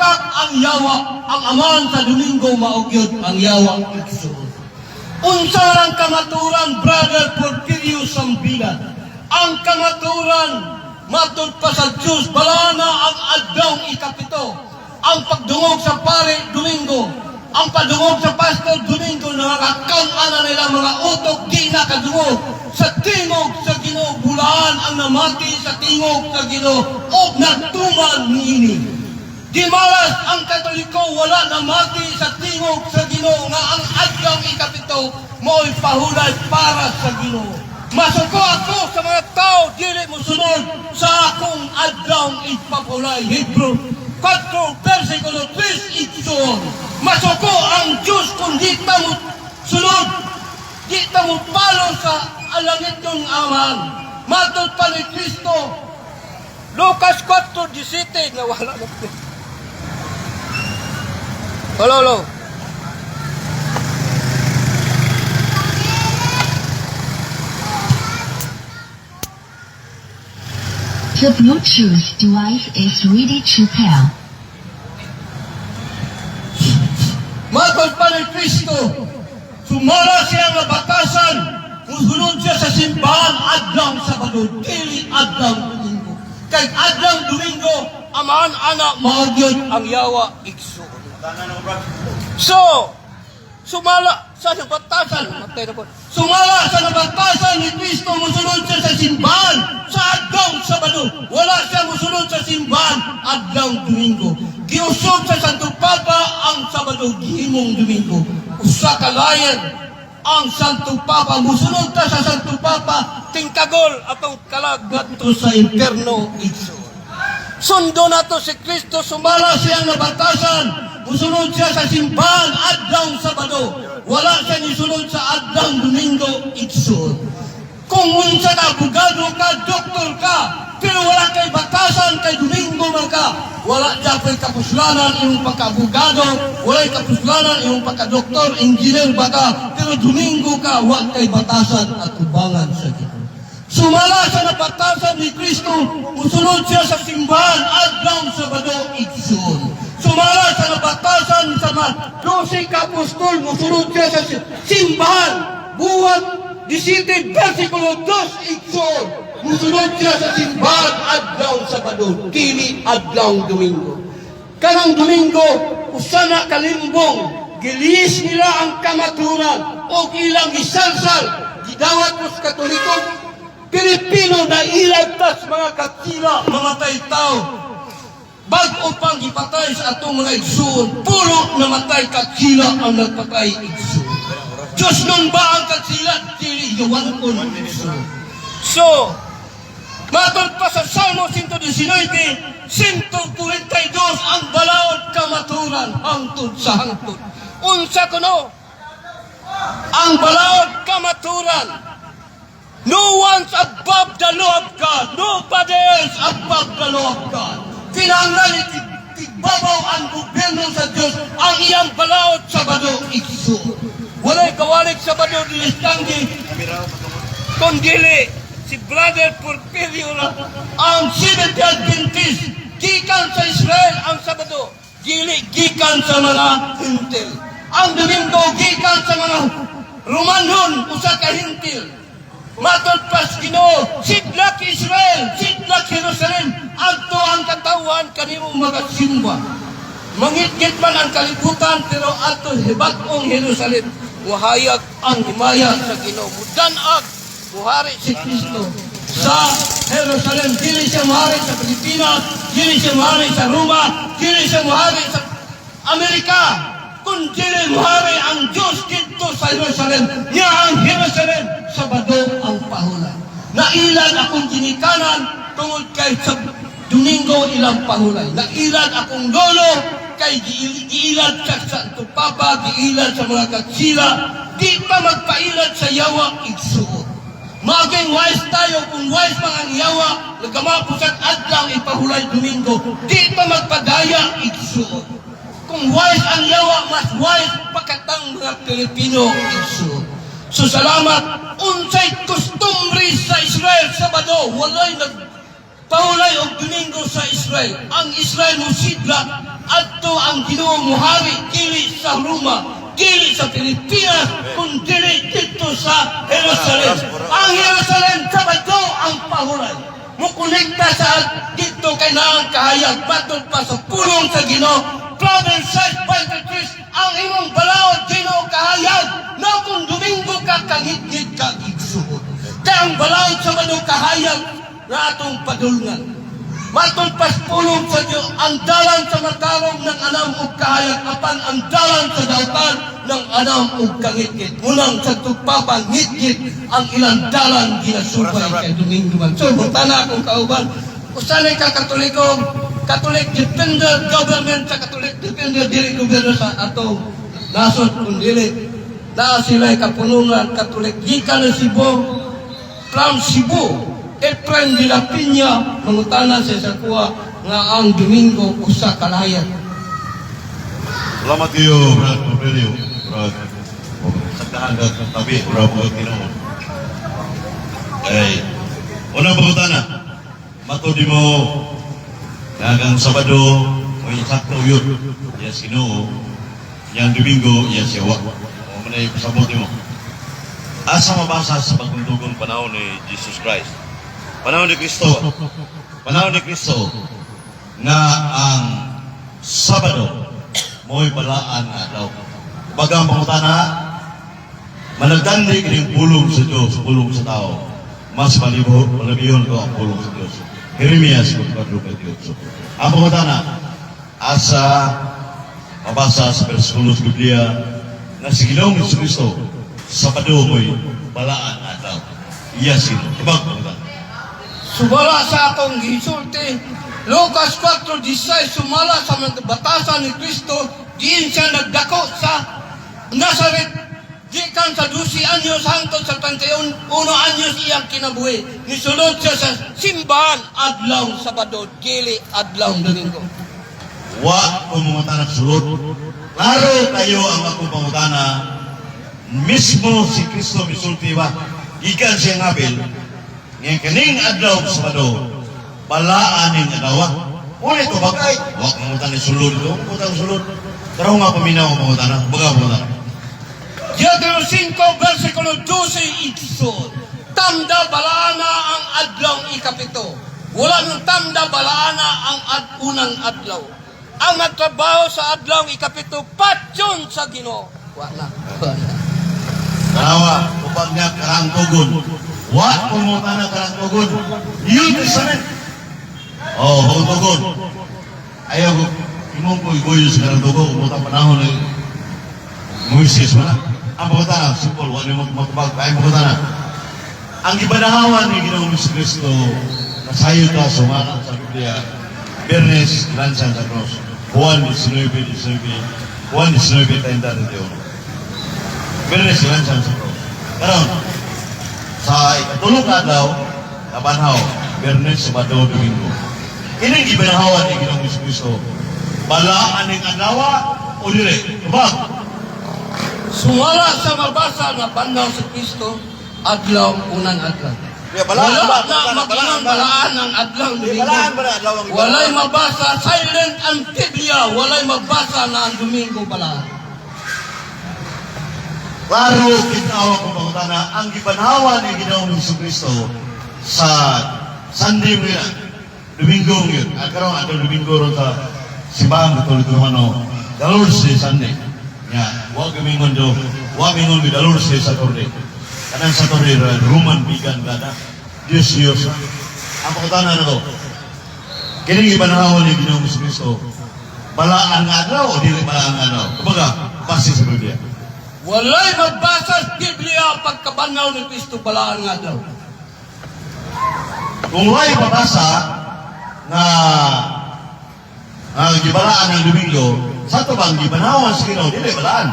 Makak ang yawa, ang amahan sa Domingo mao gyud ang yawa, igsoon. Unsa ang kamaturan, Brother Porfirio Sambilan? Ang kamaturan, matud pa sa Diyos, balana ang adlaw ikapito. Ang pagdungog sa pare, Domingo. Ang padungog sa pastor, Domingo, nakakakan na nila mga utok, di nakadungog. Sa tingog sa Ginoo, bulaan ang namati sa tingog sa Ginoo, o nagtuman niini. Di malas ang Katoliko wala namati sa tingog sa Ginoo nga ang adlaw ikapito mo'y pahulay para sa Ginoo. Masuko ako sa mga tao dili mo sunod sa akong adlaw ipapulay. Hebrew 4 versikulo 3, igsoon. Masuko ang Diyos kung di ta mo sunod, di ta mo palo sa alangit yung aman. Matod pa ni Kristo, Lucas 4:17, nawala na. Hello, hello. The Bluetooth device is ready to pair. Matod pa ni Kristo, sumala siya nga batasan, musunod siya sa simbahan adlaw Sabado, dili adlaw Domingo. Kay adlaw Domingo, amahan ana mao gyud ang yawa, igsoon. So, sumala sa nabatasan, matay na po. Sumala sa nabatasan ni Kristo, musunod siya sa simbahan sa adlaw Sabado. Wala siya musunod sa simbahan adlaw Domingo. Giusog sa Santo Papa ang Sabado, gihimong Domingo. Usa ka lion ang Santo Papa. Musunod ta sa Santo Papa, tingkagol atong kalag ngadto sa impierno, igsoon. Sundo nato si Kristo, sumala siyang nabatasan, musunod siya sa simbahan adlaw Sabado. Wala siya nisunod sa adlaw Domingo, igsoon. Kung unsa ka, abogado ka, doktor ka, pero wala kay batasan kay Domingo man ka, wala dapat kapuslanan imong pagka-abogado, wala kapuslanan imong pagka-doktor, engineer ba ka, pero Domingo ka, wa kay batasan at tubangan sa Ginoo. Sumala sa nabatasan ni Kristo, musunod siya sa simbahan adlaw Sabado, igsoon. Sumala sa nabatasan sa mga 12 ka apostol, musunod siya sa simbahan. Buhat 17, versikulo 2, igsoon. Musunod siya sa simbahan adlaw Sabado, dili adlaw Domingo. Kanang Domingo, usa na kalimbong, gilis nila ang kamaturan o ilang gisalsal, gidawat mo sa Katoliko, Pilipino na ilagtas mga katsila, mamatay tao. Bag-o pang gipatay sa atong mga igsoon, pulo namatay katsila ang nagpatay, igsoon. Diyos nun ba ang katsila? Dili yawan ko igsoon. So, matod pa sa Salmo 119, 142 ang balaod kamaturan hangtod sa hangtod. Unsa kuno? Ang balaod kamaturan. No one's above the law of God. Nobody else above the law of God. Kinahanglan tigbabaw ang gobyerno sa Diyos ang iyang balaod sa Sabado, igsoon. Walay kawalig Sabado dilistanggi kundili si Brother Porfirio na ang Seventh Adventist gikan sa Israel ang Sabado, dili gikan sa mga Hentil. Ang Domingo gikan sa mga Romanhon, usa ka Hentil. Matod pas Ginoo, sidlak Israel, sidlak Jerusalem, adto ang katawhan kanimo magasimba. Mangitngit man ang kalibutan pero adto bag-ong Jerusalem, wahayag ang himaya sa Ginoo. Mudanag, muhari si Kristo sa Jerusalem. Dili siya muhari sa Pilipinas, dili siya muhari sa Roma, dili siya muhari sa Amerika. Kung dili muhari ang Diyos dito sa Jerusalem, niya ang Jerusalem, Sabado ang pahulay. Nailan akong ginikanan tungod kay sa Domingo ilang pahulay. Nailan akong lolo kay giilad sa Santo Papa, giilad sa mga katsila, di pa magpailad sa yawa, igsuot. Maging wise tayo kung wise man ang yawa, nagamapo sa adlaw ipahulay Domingo, di pa magpadaya, igsuot. Kung wise ang yawa, mas wise pakatang mga Pilipino, igsuot. So salamat, unsay kostumbre sa Israel Sabado, walay nag Pahulay og Domingo sa Israel. Ang Israel mo sidla adto ang Ginoo muhari, dili sa Roma, dili sa Pilipinas, kun dili dito sa Jerusalem. Ang Jerusalem, Sabado ang pahulay. Mukonekta sa dito kay naang kahayag matod pa sa pulong sa Ginoo. Proverbs 6:23, ang imong balaod, Ginoo, kahayag na kung Domingo ka kangitngit ka igsuon. Kaya ang balaod sa Sabado kahayag na atong padulngan. Matod pas pulong sa Diyos, ang dalan sa matarong ng anam ug kahayag, apan ang dalan sa dautan ng anam ug kangitngit. Unang sa tugpapan, ngitngit ang ilang dalan ginasubay kay Domingo man. So, na akong kauban. Usanay ka Katoliko, Catholic Defender Government sa Catholic Defender, dili gobyerno sa atong nasod kun dili. Naa sila'y kapunungan Catholic gikan ng Cebu, from Cebu, Efraim de la Peña, mangutana sa sa kuha nga ang Domingo usa kalayat. Salamat kayo, Brad Aurelio. Brad, sagdahan ka sa tabi, Brad mga Ginoo. Ay, unang pangutana, matod mo, nga ang Sabado, o yung sakto yun, yes, Ginoo, yang Domingo, yes, yawa. O manay pasabot mo. Asa mabasa sa Bagong Dugon panahon ni Jesus Christ? Panahon ni Kristo. Panahon ni Kristo nga ang Sabado mo'y balaan nga adlaw. Baga ang pangutana, managdandi kining pulong sa Diyos, pulong sa tao. Mas malibo, malabiyon ko ang pulong sa Diyos. Jeremias 4:28. Ang pangutana, asa mabasa sa bersikulo sa Biblia na si Ginoong Kristo, Sabado mo'y balaan nga adlaw? Iya sino? Tubag pangutana. Sumala sa atong gisulti, Lucas 4:16, sumala sa mga batasan ni Kristo, diin siya nagdako sa Nazaret, gikan sa 12 anyos hangtod sa 31 anyos iyang kinabuhi. Nisulod siya sa simbahan adlaw Sabado, dili adlaw Domingo. Wa ko mangutana sulod. Klaro kayo ang akong pangutana. Mismo si Kristo misulti ba? Gikan siya ngabil. Ngayon kaning adlaw sa Sabado, balaan ning adlaw. Ngunit ito bagay. Wa ko mangutana sulod ko. Mangutana sulod. Pero nga paminaw ang pangutana. Baga ang pangutana. Deuteronomio 5, versikulo 12, igsoon. Tamda balaana ang adlaw ikapito. Wala nang tamda balaana ang unang adlaw. Ang nagtrabaho sa adlaw ikapito, patyon sa Ginoo. Wala. Wala. Tanawa, upang niya karangkogon. Wa ko mangutana karangkogon. New Testament. Oh, bagong. Ayaw ko, imong ko iguyo sa karangkogon. Kumutang panahon ni Moises wala. Ang pangutana, simple, wala mo matubag. Ay, pangutana. Ang gibanahawan ni Ginoong Kristo, nasayo ta sumala sa Biblia, Biyernes, lansan sa cross. Juan 19:19, Juan 19:31. Biyernes, lansan sa cross. Karon, sa ikatulong ka adlaw, nabanhaw, Biyernes, Sabado, Domingo. Kining gibanahawan ni Ginoong Kristo, balaan ning adlaw o dili? Tubag. Sumala sa mabasa na banhaw sa Kristo, adlaw unang adlaw. Yeah, balaan Wala ba? na mag-ingon balaan ang adlaw Di, Domingo. balaan ba na adlaw ang Walay mabasa, silent ang Biblia, walay mabasa na ang Domingo balaan. Klaro kita akong pangutana, ang gibanhawa ni Ginoong Kristo sa Sunday mo yun, Domingo yun. At karon ato Domingo ron sa Simbahan Katoliko Romano, the Lord's Day Sunday. Ya, wa gamingon do, wa mingon the Lord's Day Saturday. Kanang Saturday Roman pagan gada. Dios Dios. Ang pangutana na to, kining gibanhawa ni Ginoong Kristo, balaan nga adlaw o dili balaan nga adlaw? Kumbaga, base sa Biblia. Walay mabasa sa Biblia pagkabanhaw ni Kristo balaan nga adlaw. Kung walay mabasa nga ang gibalaan ng Domingo, sa ito bang gibanhawan sa Ginoo, dili balaan.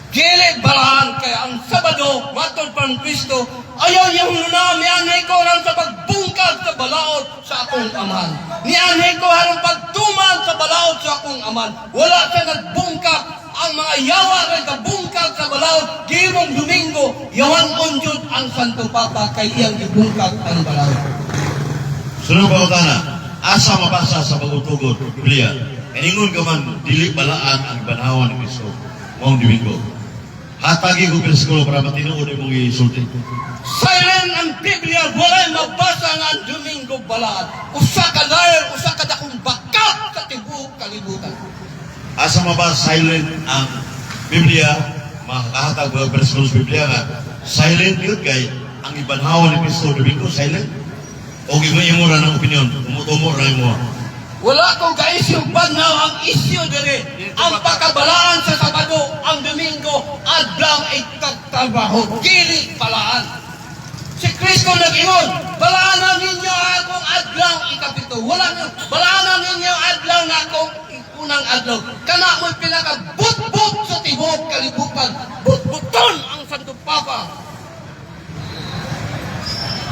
Dili balaan kay ang Sabado matod pang Kristo ayaw niyang nuna mianhi ko aron sa pagbungkag sa balaod sa akong amahan. Nianhi ko aron pagtuman sa balaod sa akong amahan. Wala siya nagbungkag, ang mga yawa ray kabungkag sa balaod gimong Domingo yawan jud ang Santo Papa kay iyang gibungkag ang balaod. Sunod pangutana, asa mabasa sa Bagong Tugon, Biblia? Kaningon ka man, dili balaan ang banhawan ni Kristo maong Domingo. Hatagi ko bersikulo para matinuod imong isulti. Silent ang Biblia, walay mabasa nga ang Domingo balaan. Usa ka liar, usa ka dakong bakak sa tibuok kalibutan. Asa mabasa silent ang Biblia, makakahatag ba bersikulo sa Biblia nga silent yun kay ang ibanhawan ni Kristo Domingo silent? O imo imo ra ng opinion, tumutumo ra imo. Wala ko ka-issue banhaw ang issue dire. Ang pagkabalaan sa Sabado, ang Domingo, adlaw ay tagtrabaho, dili balaan. Si Kristo nag-ingon, "Balaanan ninyo akong adlaw ikapito." Wala nyo, "Balaanan ninyo adlaw na akong unang adlaw." Kana mo'y pinaka-but-but sa tibuok kalibutan. But-buton ang Santo Papa.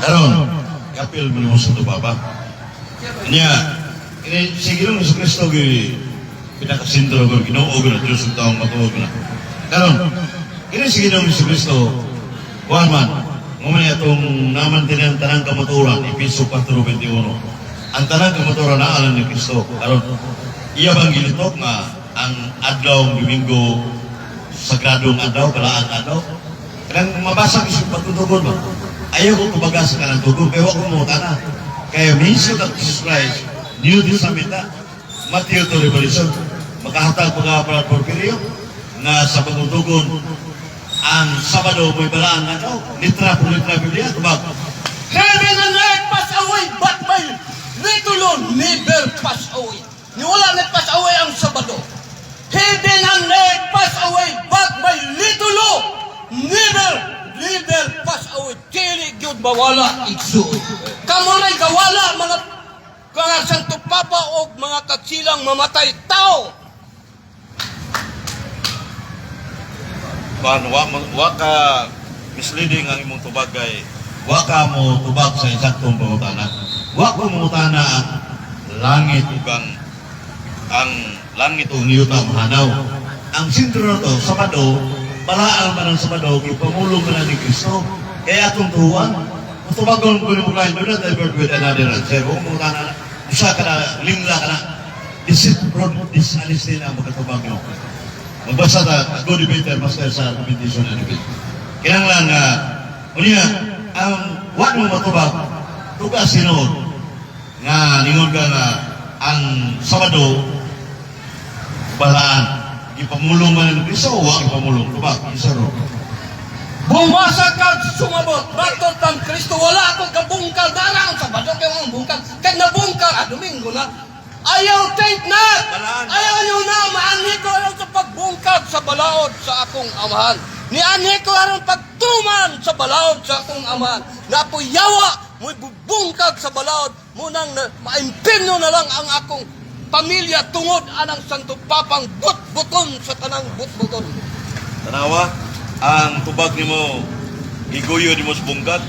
Karon, kapil mo nimo sa Papa. Nya, ini si Ginoong Hesus Kristo gi pinakasentro ko Ginoo ko na Diyos ug taong matuod na. Karon, kini si Ginoong Hesus Kristo, kuan man, mo man atong naman tinang tanang kamatuoran, Efeso 4:21. Ang tanang kamatuoran na alam ni Kristo. Karon, iya bang gilitok nga ang adlaw Domingo sagradong adlaw, balaang adlaw? Kanang mabasa ko sa pagtutugon ba? Ayaw ko tubaga sa kanang tugon, kaya wa ko mo na. Kaya minsan of Jesus Christ, New Testament na, Matthew to Revelation, makahatag pa nga para Porfirio, nga sa pagtutugon, ang Sabado may balaan nga adlaw, litra po litra Biblia, tubag. Heaven and earth pass away, but my little law never pass away. Ni wala nag pass away ang Sabado. Heaven and earth pass away, but my little law never, never pass away. Dili gyud mawala, igsuon. Kamo na'y gawala mga Santo Papa o mga katsilang mamatay tao. Kuan, wa ka misleading ang imong tubag kay wa ka mo tubag sa eksaktong pangutana. Wa ko mangutana ang langit ug ang langit ug yuta mahanaw. Ang sentro na to, Sabado, balaan man ang Sabado, gipamulong man ni Kristo. Kaya atong tuwan, kung tubagon ko nimo klient, do not divert with another answer. Kung mangutana, usa ka na, lingla ka na, deceit, fraud, dishonesty na ang makatubag nyo. Magbasa ta, a good debater, master sa argumentation and debate. Kinahanglan nga, unya, ang wa mo matubag, tuga sinuod, nga ningon ka nga, ang Sabado, balaan, ipamulong man ng Kristo, wa ipamulong, tubag, isa ro. Bumasa kag sumabot, matod ang Kristo, wala akong kabungkal, dara ang Sabado kay ang bungkal. Kay nabungkal, ah, Domingo na. Ayaw, think not! Balaan. Ayaw nyo na, maanhi ko aron sa pagbungkag sa balaod sa akong amahan. Nianhi ko aron pagtuman sa balaod sa akong amahan. Napuyawa, mo'y bubungkag sa balaod, munang na, maimpirno na lang ang akong pamilya tungod anang Santo Papang butbuton sa tanang butbuton. Tanawa, ang tubag nimo giguyo nimo sa bungkag,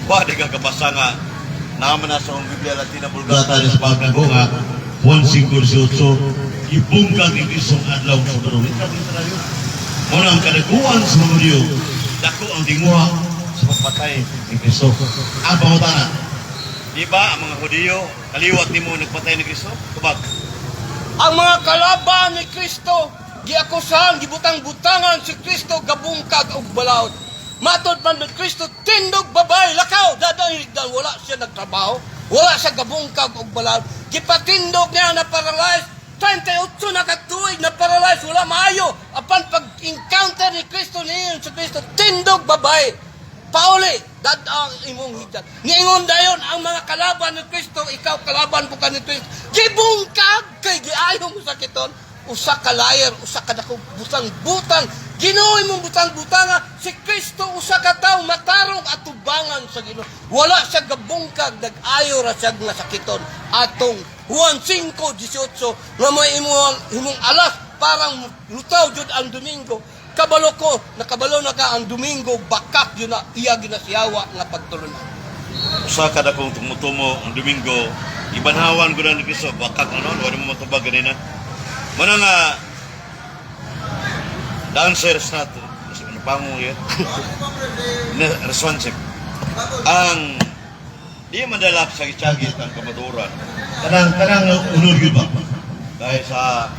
wa di ka kabasa nga naman na sa akong Biblia Latina Vulgata ni sa pagkago nga Juan 5:18 ibungkag ni Kristo ang adlaw sa Sabado. Literal literal yun. Muna ang kadaguan sa mga Hudiyo, dako ang tinguha sa pagpatay ni Kristo. Ang pangutana, di ba ang mga Hudiyo kaliwat nimo nagpatay ni Kristo? Tubag. Ang mga kalaban ni Kristo, giakusahan, gibutang-butangan si Kristo gabungkag og balaod. Matod man ni Kristo, "Tindog babay, lakaw, dadahigdan." Wala siya nagtrabaho, wala siya gabungkag og balaod. Gipatindog niya na paralyzed, 38 na katuig na paralyzed, wala maayo. Apan pag-encounter ni Kristo niyon sa Kristo, "Tindog babay, pauli, dad ang imong higdan." Niingon dayon ang mga kalaban ni Kristo, "Ikaw kalaban po ka ni Kristo. Gibungkag kay giayo mo sakiton." Usa ka liar, usa ka dako butang-butang. Ginoo imong butang-butanga, si Kristo usa ka tawo matarong at tubangan sa Ginoo. Wala siya gabungkag, nag-ayo ra siya nga sakiton. Atong Juan 5:18 nga may imong imong alas parang lutaw jud ang Domingo. Kabalo ko, nakabalo na ka ang Domingo, bakak yun na iya ginasiyawa nga pagtulunan. Usa ka dakong tumutumo ang Domingo ibanhawan ko na ni Kristo bakak na noon wala mo matubag ganina muna nga dancers na to ano pango yun na responsive ang Di madalak sa gitsagit ang kamatuoran. Kanang unod gyud ba? Dahil sa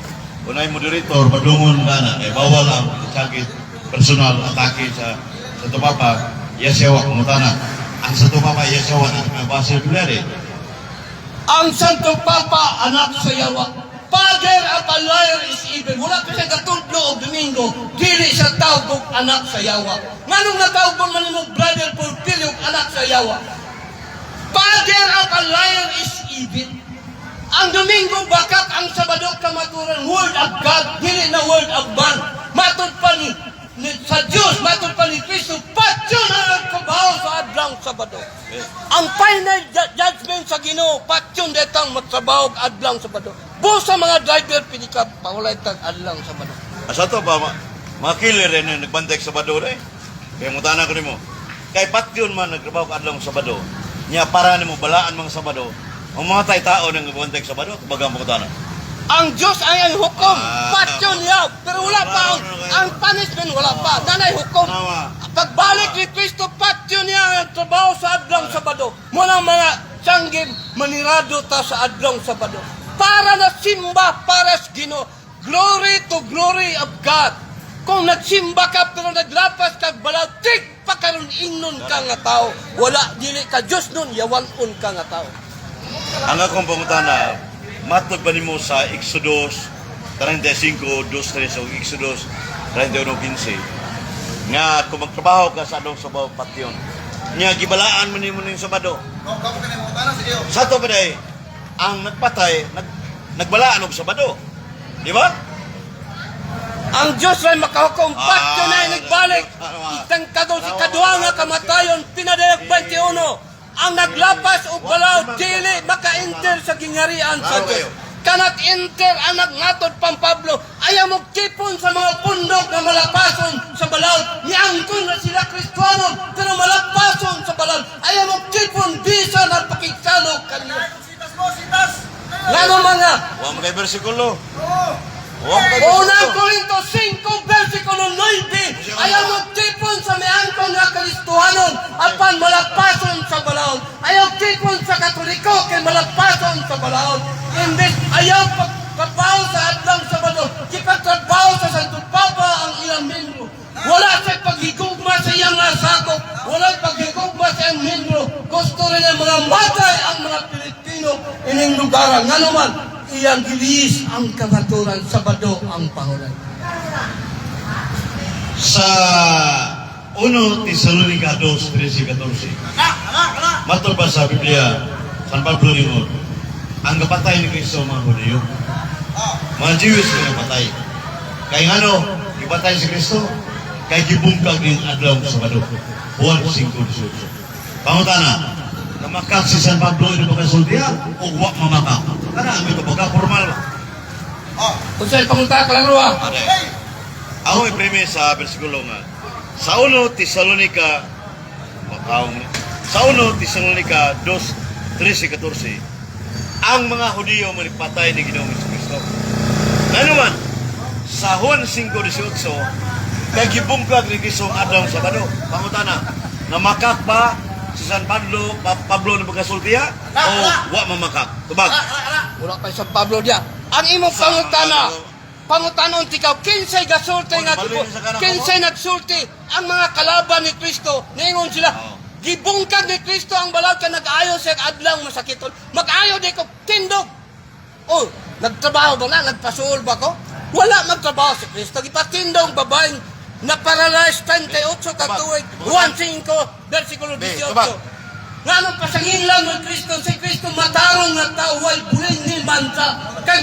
unay moderator padungon ka na kay bawal ang gitsagit, personal atake sa Santo Papa, yasewa kumutana. Ang Santo Papa yasewa na may base Biblia. Ang Santo Papa, anak sa yawa. Father of a liar is evil. Wala pa siya katudlo og Domingo. Dili siya tawag og anak sa yawa. Nganong natawag mo man mo, Brother Porfirio, og anak sa yawa? Father of a liar is evil. Ang Domingo bakak, ang Sabado kamaturan, word of God, dili na word of man. Matod pa ni sa Diyos, matod pa ni Kristo, patyon ang nagtrabaho sa adlaw Sabado. Ang final judgment sa Ginoo, patyon detang magtrabaho og adlaw Sabado. Busa mga driver pinikap, pangulay tag adlaw Sabado. Asa to ba, mga killer rin yung nagbantay sa Sabado eh. Kaya mutana ko nimo. Kay patyon man nagtrabaho ka adlaw Sabado. Nya para nimo balaan mga Sabado. Ang mga tay tao nang nagbantay sa Sabado, bagang mutana. Ang Diyos ay ang hukom, Ah. patyon niya, pero wala pa ang punishment, wala pa. Nanay hukom. Tama. Pagbalik ni Kristo, patyon niya ang trabaho sa adlaw Sabado. Muna mga sanggim, manirado ta sa adlaw Sabado. Para na simba, para sa Ginoo. Glory to glory of God. Kung nagsimba ka pero naglapas ka balaw, tig pa karon ingnon ka nga tao. Wala, dili ka Diyos nun, yawanon ka nga tao. Ang akong pangutana, matod ba nimo sa Exodus 35, 2, 3 o Exodus 31, 15 nga kung magtrabaho ka sa adlaw Sabado, patyon. Nya gibalaan mo nimo ning Sabado. Sa to ba day, ang nagpatay, nagbalaan og Sabado. Di ba? Ang Diyos ay makahukom. Patyo na ay nagbalik. Tama. Itang kadol si kaduha nga kamatayon. Pinadayag 21. Ang naglapas o balaw, dili maka-enter sa gingarian sa Klaro Diyos. kayo. Kanat enter ang nagngatod pang Pablo. Ayaw mo tipon sa mga pundok na malapason sa balaw. Niangkon na sila Kristiyano, pero malapason sa balaw. Ayaw mo tipon bisa na pakigsalo kanila. Ngano mga Wa mo kay bersikulo. Wa mo kay Unang bersikulo. Korinto 5, versikulo 9, ayaw mo tipon sa miangkon nga Kristohanon, apan malapason sa balaod. Ayaw tipon sa Katoliko kay malapason sa balaod. Imbes ayaw pagtrabaho sa adlaw Sabado, gipagtrabaho sa Santo Papa ang ilang membro. Wala sa paghigugma sa iyang nasakop, wala paghigugma sa iyang membro. Gusto rin ang mga matay ang mga Pilipino ining lugaran. Ngano man, iyang gilis ang kamaturan, Sabado ang pangulan. Sa 1 Tesalonica 2, 13, 14. Matod ba sa Biblia, San Pablo ningon, ang kapatay ni Kristo mga Hudiyo. Mga Jewish nga napatay. Kay ngano, gipatay si Kristo, kay gibungkag ning adlaw Sabado. Juan 5, 18. Pangutana, namakak si San Pablo ini pagkasultiya o wa mamakak? Kana ang ito pagka formal. Kung sa'yo pangunta, klaro ah. Ate. Ako may premise sa bersikulo nga. Sa 1 Tesalonica, makaong ni. Sa 1 Tesalonica 2, 13, 14, ang mga Hudiyo manipatay ni Ginoong Kristo. Ngano man, sa Juan 5:18, kay gibungkag ni Kristo ang adlaw Sabado. Pangutana, namakak ba si San Pablo, Pablo na pagkasultiya o wa mamakak? Tubag. Wala pa San Pablo diya. Ang imong pangutana, pangutanon tikaw, kinsay gasulti nga Balo yun sa kanang kinsay nagsulti ang mga kalaban ni Kristo, niingon sila, gibungkag ni Kristo ang balaod ka nag-ayo sa adlaw masakiton. Mag-ayo di ko tindog. Oh, nagtrabaho ba na? Nagpasuol ba ko? Wala magtrabaho si Kristo. Gipatindog babaeng na paralyzed 38 ka tuig. Juan 5, versikulo Be, 18. tubag. Ngano pasangin lang ng Kristo, si Kristo matarong nga tao, way bulin ni mansa. Kay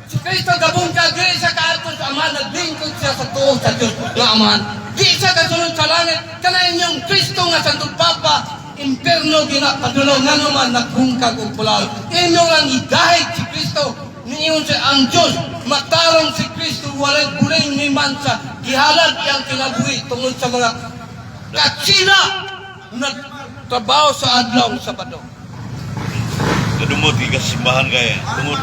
si Kristo gabong ka, di siya kaadto sa Ama, naglingkod siya sa tuo sa Diyos nga Amahan. Di siya kasunod sa langit, kana inyong Kristo nga Santo Papa, imperno ginapadulaw, ngano man naghungkag og pulaw. Inyo lang igahig si Kristo, niingon siya ang Diyos, matarong si Kristo, walay bulin ni mansa, gihalad iyang kinabuhi tungod sa mga katsila nagtrabaho sa adlaw Sabado. Kadumot gikas simbahan kay tungod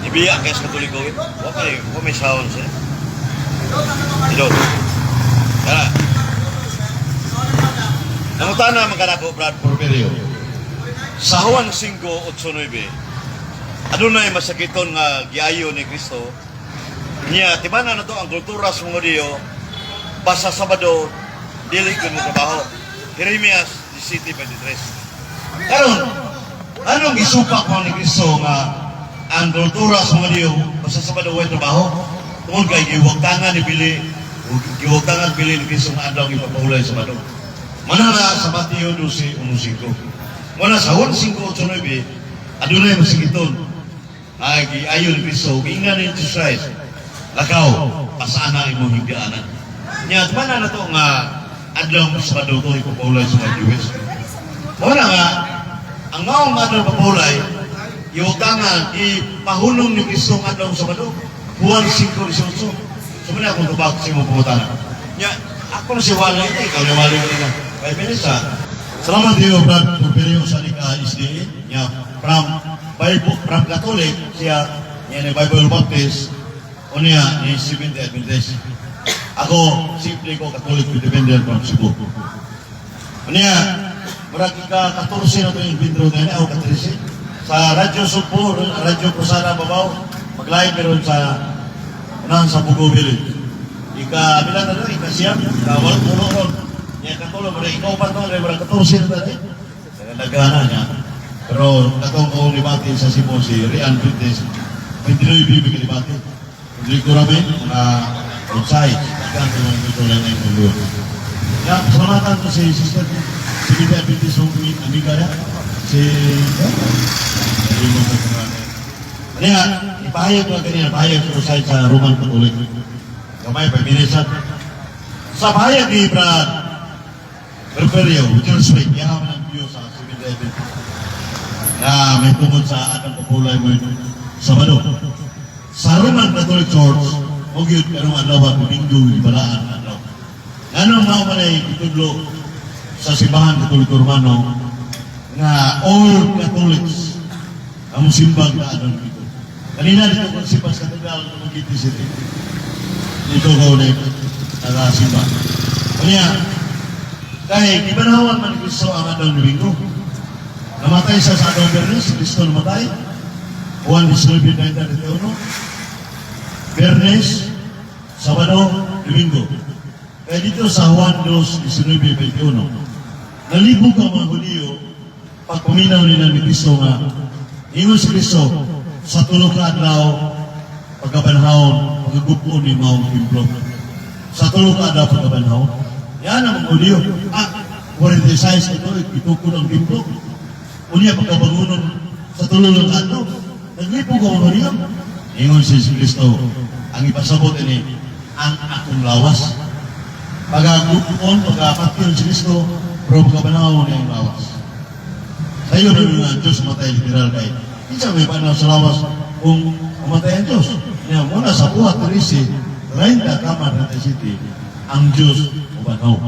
ibiya kay sa Katoliko. Wa kay wa may sound sa. Idol. Tara. Nangutana man kanako, Brad Porfirio. Sa Juan 5:8-9, adunay masakiton nga giayo ni Kristo. Niya, tibanan na to ang kultura sa mga Hudiyo, basta Sabado, dili gyud mo trabaho. Jeremias 17:23. Karon, anong gisupak mo ni Kristo nga ang kultura sa mga Hudiyo, basta Sabado way trabaho? Tungod kay giwagtangan ni Bili, giwagtangan bili ni Kristo nga adlaw ipapaulay Sabado. Manara sa Mateo 12:15. Muna sa Juan 5:8-9, adunay masakiton ay giayo ni Kristo, giingnan ni Jesus Christ, "Lakaw, pasaan na imong higdaanan." Nya, mana na to nga adlaw Sabado to ipapaulay sa mga Jewish. Muna nga, ang maong adlaw papaulay, iwagtangan, ipahunong ni Kristo ang adlaw Sabado. Juan 5:18. So, muna akong tubag sa imong pangutana. Nya, ako na si Wally, ikaw ni Wally kanina. 5 minutes ha. Salamat diyo, Brad Porfirio sa Nika SDA. Nya, from Bible, from Catholic, siya, niya ni Bible Baptist, o niya, ni Seventh Adventist. Ako, simple ko, Catholic Independent from Cebu. O niya, murag ika 14 na ito yung intro na ako ka-13. Sa Radyo Sugbo, Radyo Cruzada Babaw, mag-live meron sa unahan sa Bugo Village. Ika, bilang na doon, ika 9, ika walong tulo ron. Niya katulo, murag ikaw pa ito, murag 14 na ito. Nagana niya. Pero katong kong libati sa Cebu si Rian Fuentes, 29 bibi kalibati. Hindi ko rami, mga outside. Daghang ko mga ito lang ng mundo. Ya, salamatan ko si Sister si Bida Adventist yung amiga niya. Si Kaya, ipahayag ko kanina, pahayag ko sa Roman Catholic. Gamay pa, minisa. Sa pahayag ni Brad Porfirio, with your respect, yaman ang view sa Seventh Adventist na may tungod sa atong papulay mo Sabado. Sa Roman Catholic Church, o gyud karong adlaw Domingo ibalaan adlaw. Nganong mao man ay gitudlo sa Simbahan Katoliko Romano nga all Catholics ang simbang na adlaw dito. Kanina dito ko simba sa Katedral ng Dumaguete City. Dito ko ulit nagasimba. Kanya, kay gibanhawan man ni Kristo ang adlaw Domingo. Namatay siya sa adlaw Biyernes, si Kristo namatay. Juan 19:31. Biyernes, Sabado, Domingo. Kaya dito sa Juan 2:19-21, nalibog ang mga Hudiyo pag paminaw nila ni Kristo nga, ingon si Kristo, "Sa 3 ka adlaw, pagkabanhawon, pagkagupon ni maong templo." Sa 3 ka adlaw pagkabanhawon. Yan ang mga Hudiyo. Ah, 46 ito, itukod ang templo. Unya pagkabangunon sa 3 lang ka adlaw. Naglipog ang mga Hudiyo. Ingon si Kristo, ang ipasabot ini, ang akong lawas. Pagkagupon, pagkapatyon si Kristo, pero pagkabanhawon niya ang lawas. Sa iyo na nga ang Diyos matay literal kay. Kinsa may panaw sa lawas kung mamatay ang Diyos? Niya, muna sa buhat 13, 30 kama 37, ang Diyos ubanhaw.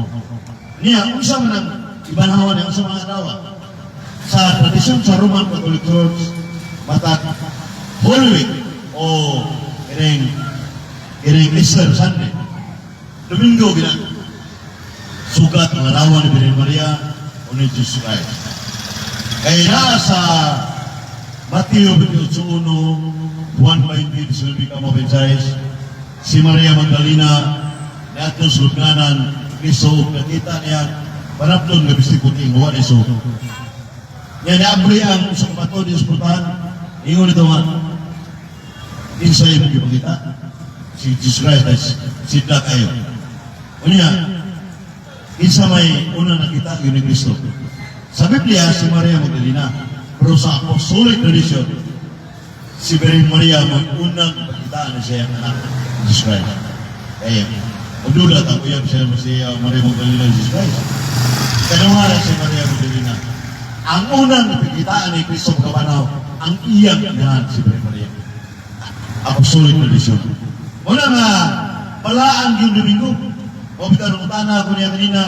Niya, unsa man ang ibanhawan niya, unsa mga adlaw? Sa tradisyon sa Roman Catholic Church, matag Holy Week o kining Easter Sunday. Domingo gina sugat ang larawan ni Birhen Maria o ni Jesus Christ. Kaya na sa Mateo 28:1, Juan 20, 19 kamo 26, si Maria Magdalena niadto sa lubnganan Kristo ug nakita niya panapton nga bisti puti nga wa ni so. Nya niabri ang usa ka bato di putahan. Ingon nito nga, "Kinsay imong gipangita?" Si Jesus Christ ay sidla kayo. Unya, kinsa may una nakita yun ni Kristo? Sa Biblia, si Maria Magdalena. Pero sa apostolic tradition, si Birhen Maria may unang pakitaan na siya ang anak, Jesus Christ. Kaya, magduda ta uyab siya si Maria Magdalena Jesus Christ. Kanuhara si Maria Magdalena. Ang unang napakitaan ni Kristo pagkabanhaw, ang iyang inahan si Birhen Maria. Apostolic tradition. Una nga, balaan yung Domingo. O bitaw nung tana ko niya kanina,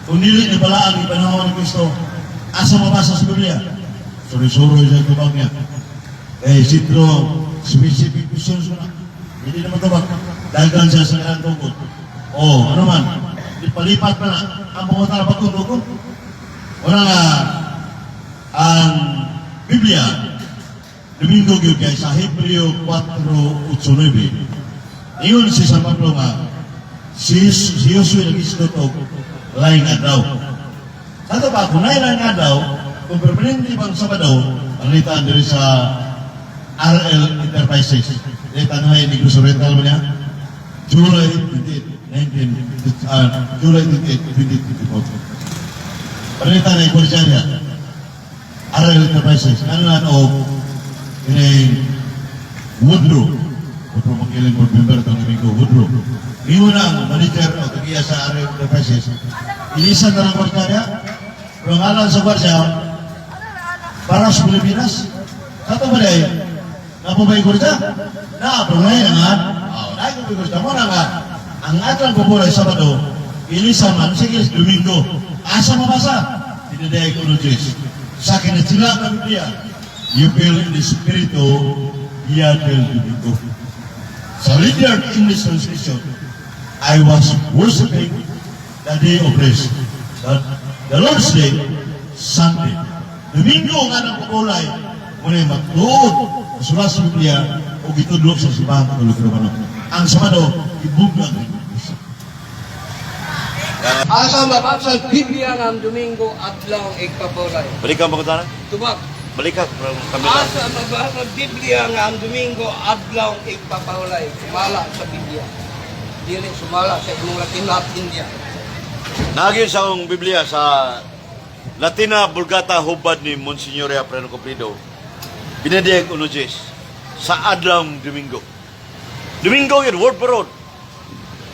kung dili ni balaan yung panahon ni Kristo, asa mabasa sa Biblia? Suri-suroy sa tubag niya. Eh, sitro, specific questions ko na. Hindi naman tubag. Dagan siya sa kanilang tungkod. O, ano man, ipalipat pa na ang pangutan na pagtungkod. Una nga, Ang Biblia, Domingo gyud kay sa Hebreo 4:8-9. Ingon si San Pablo nga si Josue nag-isgot og laing adlaw. Sa ato pa, kung naay laing adlaw, kung permanente bang Sabado, panalitaan diri sa RL Enterprises. Di Tanay Negros Oriental ba niya? July 28, 19, July 28, 2024. Panalitaan ay kwartiya niya. RL Enterprises. Ngalan og kining Woodrow. Woodrow Mangkiling, board member itong Domingo Woodrow. Ingon ang manager o tagiya sa RL Enterprises. Ilisan na lang kwartiya niya. Pero ang ngalan sa kwartiya, para sa Pilipinas. Sa ito ba dahil? Napo ba yung kwartiya? Na, pero ngayon nga. Oh, na yung kwartiya. Muna nga, ang atlang pupulay Sabado, ilisan man, sige, Domingo. Asa mabasa? Dinadayag 1:10. Sa kinasila ng Biblia, you feel in the Spirito dia del Domingo. Sa Leader English Translation, I was worshiping the day of rest. The Lord's Day, Sunday. Domingo nga ng pupulay, muna magtuod, sulat sa Biblia, o gitudlo sa Simbahan Katoliko Romano. Ang Sabado, ibugag. Asa mabasa sa Biblia nga ang Domingo adlaw igpapulay? Balikan ba ko tanan? Tubag. Balikan from camera. Asa mabasa sa Biblia nga ang Domingo adlaw igpapulay? Sumala sa Biblia. Dili sumala sa imong Latin at India. Nagin sa akong Biblia sa Latina Vulgata hubad ni Monsignor Preno Comprido. Binadayag 1:10 sa adlawng Domingo. Domingo yun, word for word.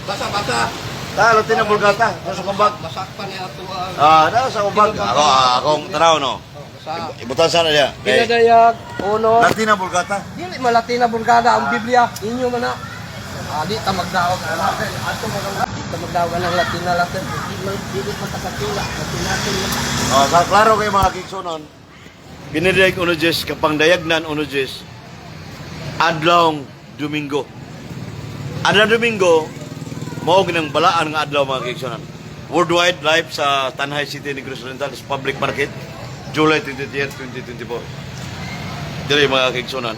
Basa basa. Ta Latina Vulgata, nasa kumbag. Masakpan niya ato ang Ah, nasa kumbag. Ako, akong tanaw no. Oh, basa. Ibutan sana niya. Okay. Binadayag 1. Latina Vulgata. Dili malatina Vulgata ang Biblia. Inyo man na. Ah, di ta magdaog ana. Ato magdaog. Di ta magdaog ang Latina Latin. Di man dili man kasatula. Latinaton man. Oh, sa klaro kay mga kigsunon. Binadayag 1:10 kapangdayagnan 1:10 adlawng Domingo. Adlaw Domingo mao ginang balaan nga adlaw, mga kigsunan. Worldwide live sa Tanjay City, Negros Oriental sa public market, July 28, 2024. Dili mga kigsunan.